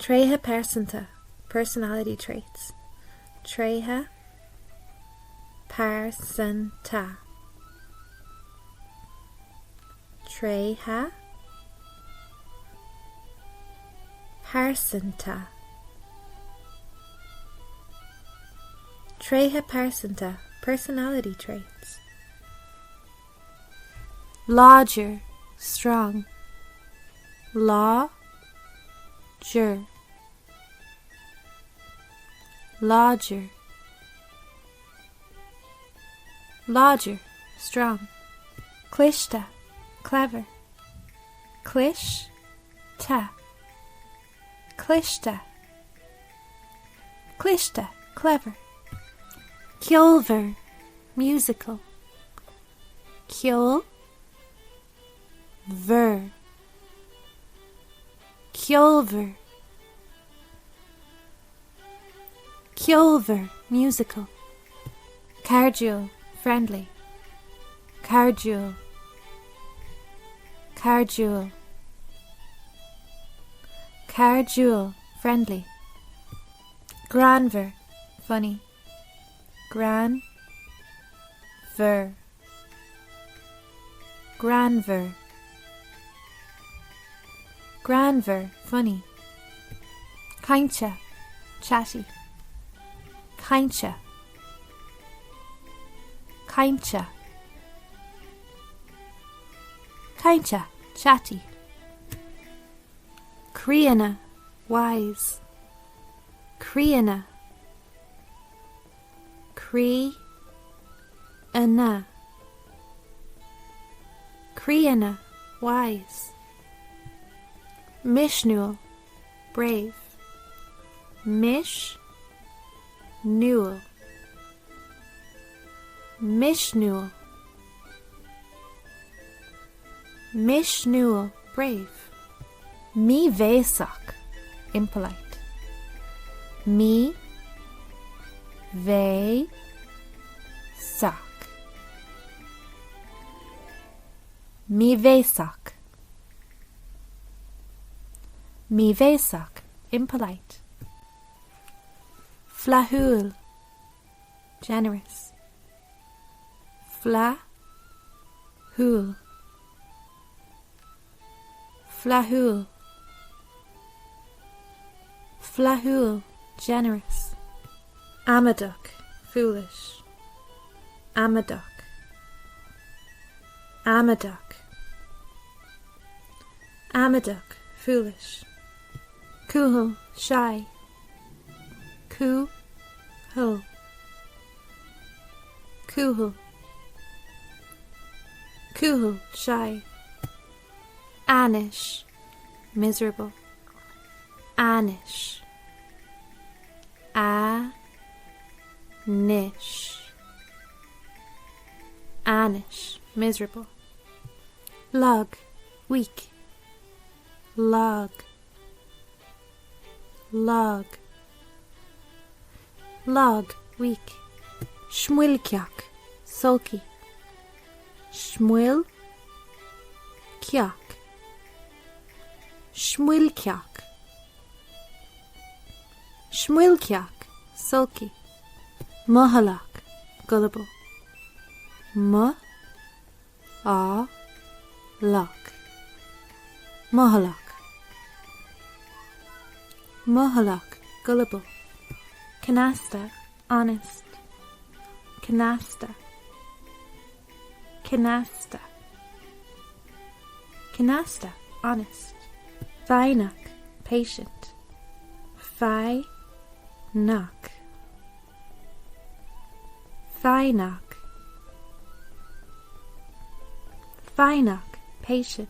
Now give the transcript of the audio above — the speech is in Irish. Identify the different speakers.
Speaker 1: Tréithe pearsanta, personality traits. Tréithe pearsanta. Tréithe pearsanta. Tréithe pearsanta, personality traits. Láidir, strong. Lá dir. Láidir. Láidir, strong. Cliste, clever. Clis te. Cliste. Cliste, clever. Ceolmhar, musical. Ceol mhar. Ceolmhar. Ceolmhar, musical. Cairdiúil, friendly. Cairdiúil. Cairdiúil. Cairdiúil, friendly. Greannmhar, funny. Greann mhar. Greannmhar. Greannmhar, funny. Cainte, chatty. Cainte. Cainte. Cainte, chatty. Críonna, wise. Críonna. Crí onna. Críonna, wise. Misniúil, brave. Mis niúil. Misniúil. Misniúil, brave. Míbhéasach, impolite. Mí bhé sach. Míbhéasach. Míbhéasach, impolite. Flaithiúil, generous. Flaith iúil. Flaithiúil. Flaithiúil, generous. Amaideach, foolish. Amaideach. Amaideach. Amaideach, foolish. Cúthail, shy. Cú thail. Cúthail. Cúthail, shy. Ainnis, miserable. Ainnis. A nis. Ainnis, miserable. Lag, weak. Lag. Lag. Lag, weak. Smuilceach, sulky. Smuil ceach. Smuilceach. Smuilceach, sulky. Mothalach, gullible. Mo tha lach. Mothalach. Mothalach, gullible. Cneasta, honest. Cneasta. Cneasta. Cneasta, honest. Foighneach, patient. Foighneach. Foighneach. Foighneach, patient.